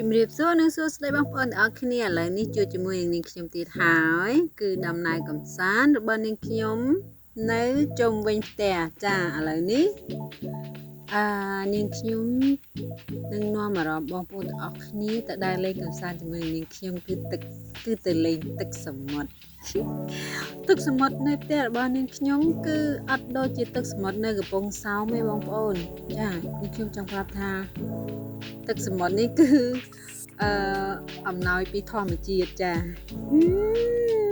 ជំរាបសួរនិងសួស្តីបងប្អូនទាំងអស់គ្នាឥឡូវនេះជួបជាមួយនឹងនាងខ្ញុំទៀតហើយគឺដំណើរកំសាន្តរបស់នាងខ្ញុំនៅជុំវិញផ្ទះចាឥឡូវនេះអឺនាងខ្ញុំនឹងនាំអារម្មណ៍បងប្អូនទាំងអស់គ្នាទៅដើរលេងកំសាន្តជាមួយនឹងនាងខ្ញុំគឺទឹកគឺទៅលេងទឹកសមុទ្រទឹកសមុទ្រនៅផ្ទះរបស់នាងខ្ញុំគឺអត់ដូចជាទឹកសមុទ្រនៅកំពង់សោមទេបងប្អូនចានាងខ្ញុំចង់ប្រាប់ថាទឹកសមុទ្រនេះគឺអឺអំណោយពីធម្មជាតិចា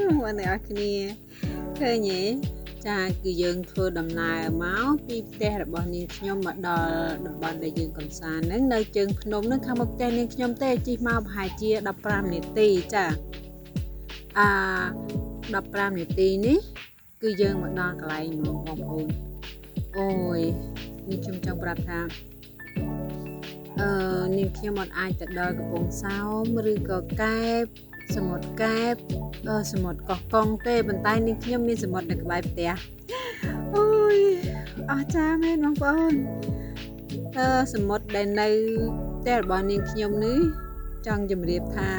បងប្អូនទាំងអស់គ្នាឃើញទេចាគឺយើងធ្វើដំណើរមកពីផ្ទះរបស់នាងខ្ញុំមកដល់តំបន់ដែលយើងកំសាន្តហ្នឹងនៅជើងភ្នំហ្នឹងខាងមុខផ្ទះនាងខ្ញុំទេជិះមកប្រហែលជា15នាទីចាអា15នាទីនេះគឺយើងមកដល់កន្លែងហ្មងបងប្អូនអូយនាងខ្ញុំចង់ប្រាប់ថានាងខ្ញុំអត់អាចទៅដល់កំពង់សោមឬក៏កែបសមុទ្រកែបសមុទ្រកោះកុងទេប៉ុន្តែនាងខ្ញុំមានសមុទ្រនៅក្បែរផ្ទះអូយអស្ចារ្យមែនបងប្អូនសមុទ្រដែលនៅផ្ទះរបស់នាងខ្ញុំនេះចង់ជម្រាបថា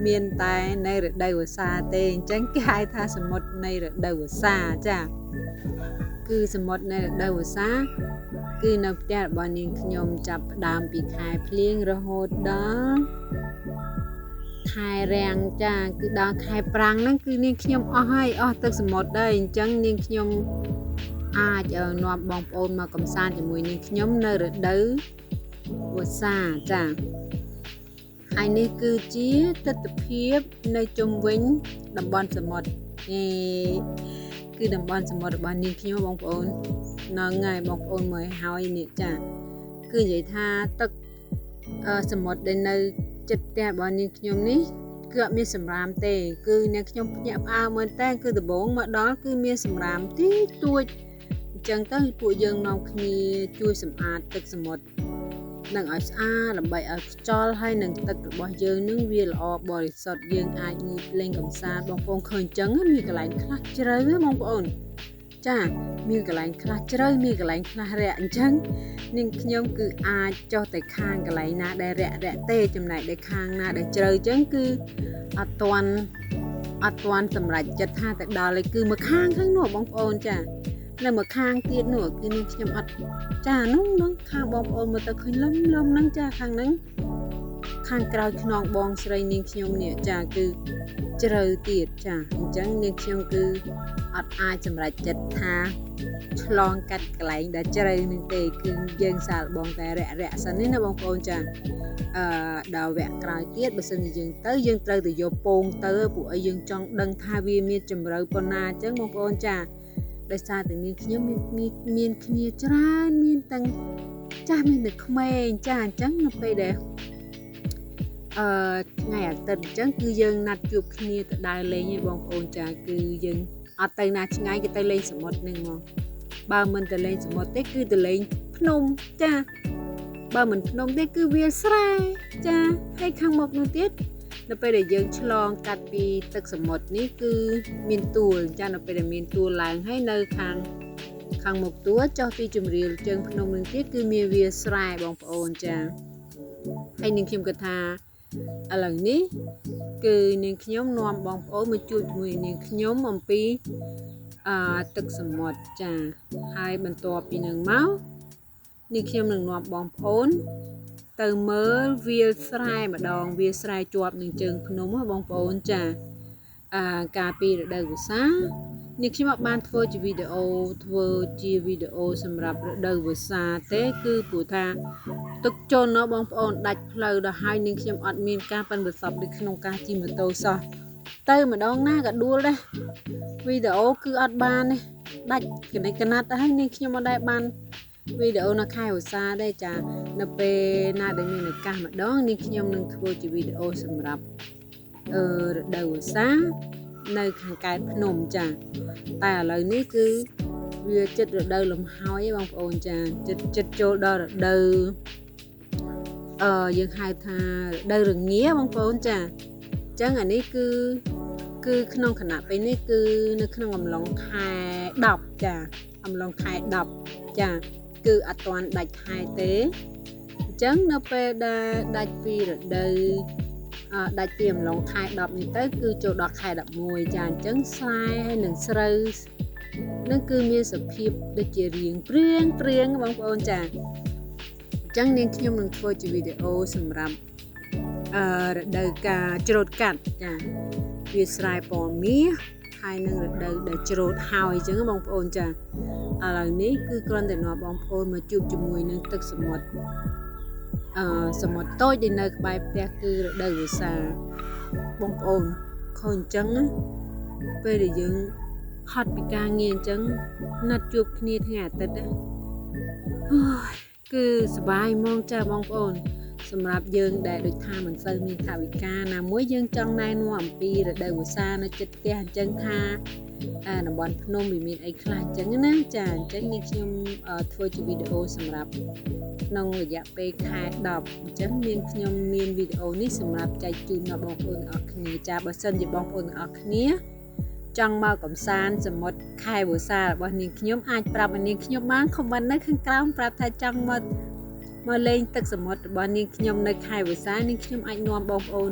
មានតែនៅរដូវវស្សាទេអញ្ចឹងគេហៅថាសមុទ្រនៃរដូវវស្សាចាគឺសមុទ្រនៃរដូវវស្សាគឺនៅផ្ទះរបស់នាងខ្ញុំចាប់ផ្ដើមពីខែភ្លៀងរហូតដល់ខែរាំងចាគឺដល់ខែប្រាំងហ្នឹងគឺនាងខ្ញុំអស់ហើយអស់ទឹកសមុទ្រដែរអញ្ចឹងនាងខ្ញុំអាចនាំបងប្អូនមកកំសាន្តជាមួយនាងខ្ញុំនៅរដូវវស្សាចាហើយនេះគឺជាទិដ្ឋភាពនៅជុំវិញតំបន់សមុទ្រនេះគឺតំបន់សមុទ្ររបស់នាងខ្ញុំបងប្អូនហ្នឹងហើយបងប្អូនមើលហើយនេះចាគឺនិយាយថាទឹកសមុទ្រដែលនៅចិត្តផ្ទះរបស់នាងខ្ញុំនេះគឺអត់មានសម្រាមទេគឺនាងខ្ញុំភ្ញាក់ផ្អើលមែនតើគឺដំបូងមកដល់គឺមានសម្រាមតិចតួចអញ្ចឹងទៅពួកយើងនាំគ្នាជួយសម្អាតទឹកសមុទ្រនឹងឲ្យស្អាតដើម្បីឲ្យខ្យល់ហើយនឹងទឹករបស់យើងនឹងវាល្អបរិសុទ្ធយើងអាចងើបលេងកំសាន្តបងប្អូនឃើញអញ្ចឹងមានកន្លែងខ្លះជ្រៅបងប្អូនចាមានកន្លែងខ្លះជ្រៅមានកន្លែងខ្លះរាក់អញ្ចឹងនាងខ្ញុំគឺអាចចុះទៅខាងកន្លែងណាដែលរាក់រាក់ទេចំណែកដែលខាងណាដែលជ្រៅអញ្ចឹងគឺអត់ទាន់សម្រេចចិត្តថាទៅដល់ឯគឺមកខាងខាងនោះបងប្អូនចានៅមកខាងទៀតនោះគឺនាងខ្ញុំអត់ចានោះនឹងខាងបងប្អូនមើលទៅឃើញលំលំហ្នឹងចាខាងហ្នឹងខាងក្រោយខ្នងបងស្រីនាងខ្ញុំនេះចាគឺជ្រៅទៀតចាអញ្ចឹងនាងខ្ញុំគឺអត់អាចសម្រេចចិត្តថាឆ្លងកាត់កន្លែងដែលជ្រៅនឹងទេគឺយើងសាកល្បងតែរាក់រាក់សិននេះណាបងប្អូនចាដល់វគ្គក្រោយទៀតបើសិនជាយើងទៅយើងត្រូវទៅយកពងទៅពួកឲ្យយើងចង់ដឹងថាវាមានជម្រៅប៉ុណ្ណាអញ្ចឹងបងប្អូនចាដោយសារតែនាងខ្ញុំមានគ្នាច្រើនមានទាំងចាស់មានទាំងក្មេងចាអញ្ចឹងនៅពេលដែលថ្ងៃអាទិត្យអញ្ចឹងគឺយើងណាត់ជួបគ្នាទៅដើរលេងឯងបងប្អូនចាគឺយើងអត់ទៅណាឆ្ងាយគឺទៅលេងសមុទ្រនឹងមកបើមិនទៅលេងសមុទ្រទេគឺទៅលេងភ្នំចាបើមិនភ្នំទេគឺវាលស្រែចាហើយខាងមុខនោះទៀតនៅពេលដែលយើងឆ្លងកាត់ពីទឹកសមុទ្រនេះគឺមានទួលចានៅពេលដែលមានទួលឡើងហើយនៅខាងមុខទួលចុះពីជំរាលជើងភ្នំនឹងទៀតគឺមានវាលស្រែបងប្អូនចាហើយនាងខ្ញុំគិតថាឥឡូវនេះគឺនាងខ្ញុំនាំបងប្អូនមកជួបជាមួយនាងខ្ញុំអំពីទឹកសមុទ្រចាហើយបន្ទាប់ពីនឹងមកនាងខ្ញុំនឹងនាំបងប្អូនទៅមើលវាលស្រែម្ដងវាលស្រែជាប់នឹងជើងភ្នំបងប្អូនចាកាលពីរដូវវស្សានាងខ្ញុំអត់បានធ្វើជាវីដេអូសម្រាប់រដូវវស្សាទេគឺព្រោះថាទឹកជន់ណាបងប្អូនដាច់ផ្លូវដល់ហើយនាងខ្ញុំអត់មានការប៉ិនប្រសប់នៅក្នុងការជិះម៉ូតូសោះទៅម្ដងណាក៏ដួលដែរវីដេអូគឺអត់បានទេដាច់កណិតកណាត់ហើយនាងខ្ញុំអត់ដែលបានវីដេអូនៅខែវស្សាដែរចានៅពេលណាដែលមានឱកាសម្ដងនាងខ្ញុំនឹងធ្វើជាវីដេអូសម្រាប់រដូវវស្សានៅខាងកើតភ្នំចាតែឥឡូវនេះគឺវាចិត្តរដូវលំហើយបងប្អូនចាចិត្តចូលដល់រដូវយើងហៅថារដូវរងាបងប្អូនចាអញ្ចឹងអានេះគឺក្នុងខណៈពេលនេះគឺនៅក្នុងអំឡុងខែ10ចាអំឡុងខែ10ចាគឺអត់ទាន់ដាច់ខែទេអ ញ្ចឹងនៅពេលដែលដាច់ពីរដូវដាច់ពីអំឡុងខែ10នេះទៅគឺចូលដល់ខែ11ចាអញ្ចឹងស្រែហើយនឹងស្រូវនឹងគឺមានសភាពដូចជារៀងព្រៀងព្រៀងបងប្អូនចាអញ្ចឹងនាងខ្ញុំនឹងធ្វើជាវីដេអូសម្រាប់រដូវកាលច្រូតកាត់ចាវាស្រែពណ៌មាសហើយនឹងរដូវដែលច្រូតហើយអញ្ចឹងបងប្អូនចាឥឡូវនេះគឺគ្រាន់តែនាំបងប្អូនមកជួបជាមួយនឹងទឹកសមុទ្រសមុទ្រតូចដែលនៅក្បែរផ្ទះគឺរដូវវស្សាបងប្អូនខុសអញ្ចឹងណាពេលដែលយើងហត់ពីការងារអញ្ចឹងណាត់ជួបគ្នាថ្ងៃអាទិត្យណាគឺសប្បាយហ្មងចាបងប្អូនសម្រាប់យើងដែលដូចថាមិនសូវមានថវិកាណាមួយយើងចង់ណែនាំអំពីរដូវវស្សានៅជិតផ្ទះអញ្ចឹងថាតំបន់ភ្នំវាមានអីខ្លះអញ្ចឹងណាចាអញ្ចឹងនេះខ្ញុំធ្វើជាវីដេអូសម្រាប់ក្នុងរយៈពេលខែ10អញ្ចឹងមានខ្ញុំមានវីដេអូនេះសម្រាប់ចែកជូនដល់បងប្អូនទាំងអស់គ្នាចាបើសិនជាបងប្អូនទាំងអស់គ្នាចង់មកកំសាន្តសមុទ្រខែវស្សារបស់នាងខ្ញុំអាចប្រាប់នាងខ្ញុំបានខមមិននៅខាងក្រោមប្រាប់ថាចង់មកលេងទឹកសមុទ្ររបស់នាងខ្ញុំនៅខែវស្សានាងខ្ញុំអាចនាំបងប្អូន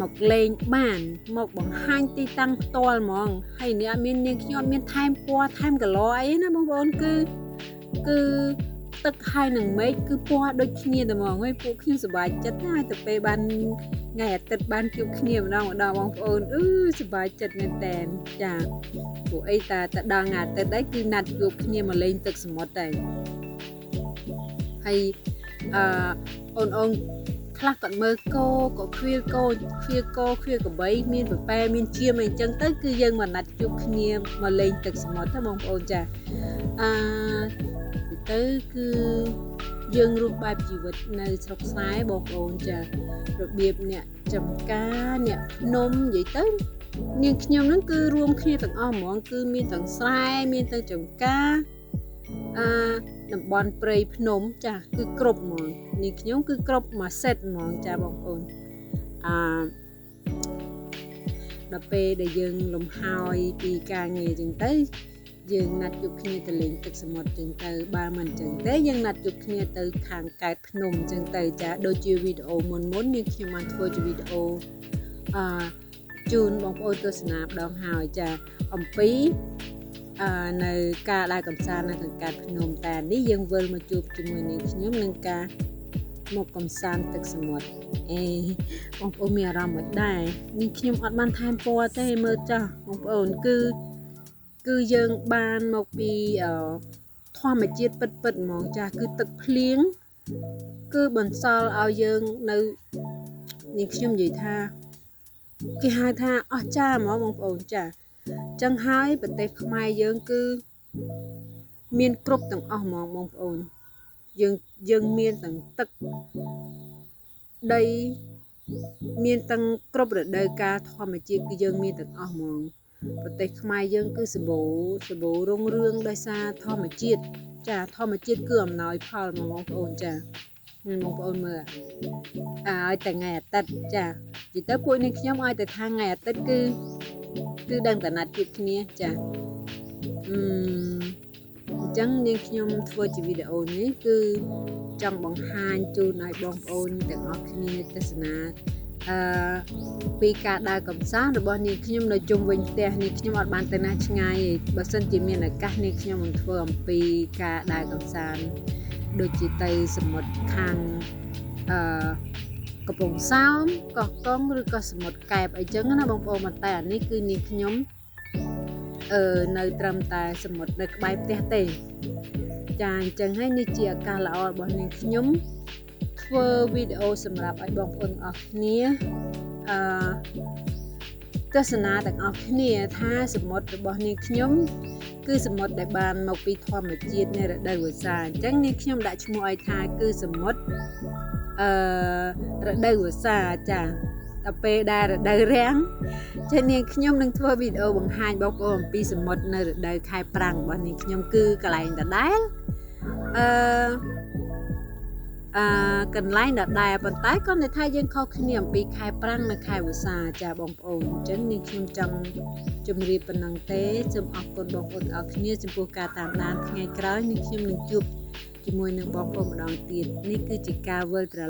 មកលេងបានមកបង្ហាញទីតាំងផ្ទាល់ហ្មងហើយនេះអត់មាននាងខ្ញុំអត់មានថែមពណ៌ថែមកឡអីណាបងប្អូនគឺទឹកហើយនឹងមេឃគឺពណ៌ដូចគ្នាតែហ្មងហើយពួកខ្ញុំសប្បាយចិត្តណាស់ទៅពេលបានថ្ងៃអាទិត្យបានជួបគ្នាម្ដងម្ដងបងប្អូនសប្បាយចិត្តមែនតែនចាពួកអីតាតដល់ថ្ងៃអាទិត្យដែរគឺណាត់ជួបគ្នាមកលេងទឹកសមុទ្រដែរហើយអូនខ្លះគាត់មើលគោក៏ខ្វៀលគោខ្វៀលគោខ្វៀលក្របីមានប្រប៉ែមានជាមអីចឹងទៅគឺយើងមកណាត់ជួបគ្នាមកលេងទឹកសមុទ្រទៅបងប្អូនចាទៅគឺយើងរស់បែបជីវិតនៅស្រុកស្រែបងប្អូនចារបៀបអ្នកចំការអ្នកភ្នំនិយាយទៅនាងខ្ញុំហ្នឹងគឺរួមគ្នាទាំងអស់ហ្មងគឺមានទាំងស្រែមានទាំងចំការតំបន់ព្រៃភ្នំចាគឺគ្រប់ហ្មងនាងខ្ញុំគឺគ្រប់មួយសេតហ្មងចាបងប្អូនដល់ពេលដែលយើងលំហើយពីការងារចឹងទៅយើងណាត់ជួបគ្នាទៅលេងទឹកសមុទ្រចឹងទៅបើមិនចឹងទេយើងណាត់ជួបគ្នាទៅខាងកែបភ្នំចឹងទៅចាដូចជាវីដេអូមុននាងខ្ញុំបានធ្វើជាវីដេអូជូនបងប្អូនទស្សនាម្ដងហើយចាអំពីនៅការដើរកម្សាន្តនៅខាងកើតភ្នំតែនេះយើងវិលមកជួបជាមួយនាងខ្ញុំនឹងការមកកម្សាន្តទឹកសមុទ្របងប្អូនមានអារម្មណ៍មិនដែរនាងខ្ញុំអត់បានថែមពណ៌ទេមើលចាស់បងប្អូនគឺយើងបានមកពីធម្មជាតិពិតហ្មងចាស់គឺទឹកភ្លៀងគឺបន្សល់ឲ្យយើងនៅនាងខ្ញុំនិយាយថាគេហៅថាអស្ចារ្យហ្មងបងប្អូនចាចឹងហើយប្រទេសខ្មែរយើងគឺមានគ្រប់ទាំងអស់ហ្មងបងប្អូនយើងមានទាំងទឹកដីមានទាំងគ្រប់រដូវកាលធម្មជាតិគឺយើងមានទាំងអស់ហ្មងប្រទេសខ្មែរយើងគឺសម្បូររុងរឿងដោយសារធម្មជាតិចាធម្មជាតិគឺអំណោយផលហ្មងបងប្អូនចាបងប្អូនមើលឲ្យតែថ្ងៃអាទិត្យចានិយាយទៅពួកនេះខ្ញុំឲ្យតែថាថ្ងៃអាទិត្យគឺដឹងតែណាត់ជួបគ្នាចាអញ្ចឹងនាងខ្ញុំធ្វើជាវីដេអូនេះគឺចង់បង្ហាញជូនឲ្យបងប្អូនទាំងអស់គ្នាទស្សនាពីការដើរកម្សាន្តរបស់នាងខ្ញុំនៅជុំវិញផ្ទះនាងខ្ញុំអត់បានទៅណាឆ្ងាយទេបើសិនជាមានឱកាសនាងខ្ញុំនឹងធ្វើអំពីការដើរកម្សាន្តដូចជាទៅសមុទ្រខាងកំពង់សោមកោះកុងឬក៏សមុទ្រកែបអីចឹងណាបងប្អូនតែអានេះគឺនាងខ្ញុំនៅត្រឹមតែសមុទ្រនៅក្បែរផ្ទះទេចាអញ្ចឹងហើយនេះជាឱកាសល្អរបស់នាងខ្ញុំធ្វើវីដេអូសម្រាប់ឲ្យបងប្អូនទាំងអស់គ្នាទស្សនាទាំងអស់គ្នាថាសមុទ្ររបស់នាងខ្ញុំគឺសមុទ្រដែលបានមកពីធម្មជាតិនៃរដូវវស្សាអញ្ចឹងនាងខ្ញុំដាក់ឈ្មោះឲ្យថាគឺសមុទ្ររដូវវស្សាចាដល់ពេលដែលរដូវរាំងចានាងខ្ញុំនឹងធ្វើវីដេអូបង្ហាញបងប្អូនអំពីសមុទ្រនៅរដូវខែប្រាំងរបស់នាងខ្ញុំគឺកន្លែងដដែលកន្លែងដដែលប៉ុន្តែគាត់ន័យថាយើងខុសគ្នាអំពីខែប្រាំងនិងខែវស្សាចាបងប្អូនអញ្ចឹងនាងខ្ញុំចង់ជម្រាបប៉ុណ្ណឹងទេសូមអរគុណបងប្អូនទាំងអស់គ្នាចំពោះការតាមដានថ្ងៃក្រោយនាងខ្ញុំនឹងជួប ជ ជាមួយនឹងបងប្អូនម្ដងទៀតនេះគឺជាការវិលត្រ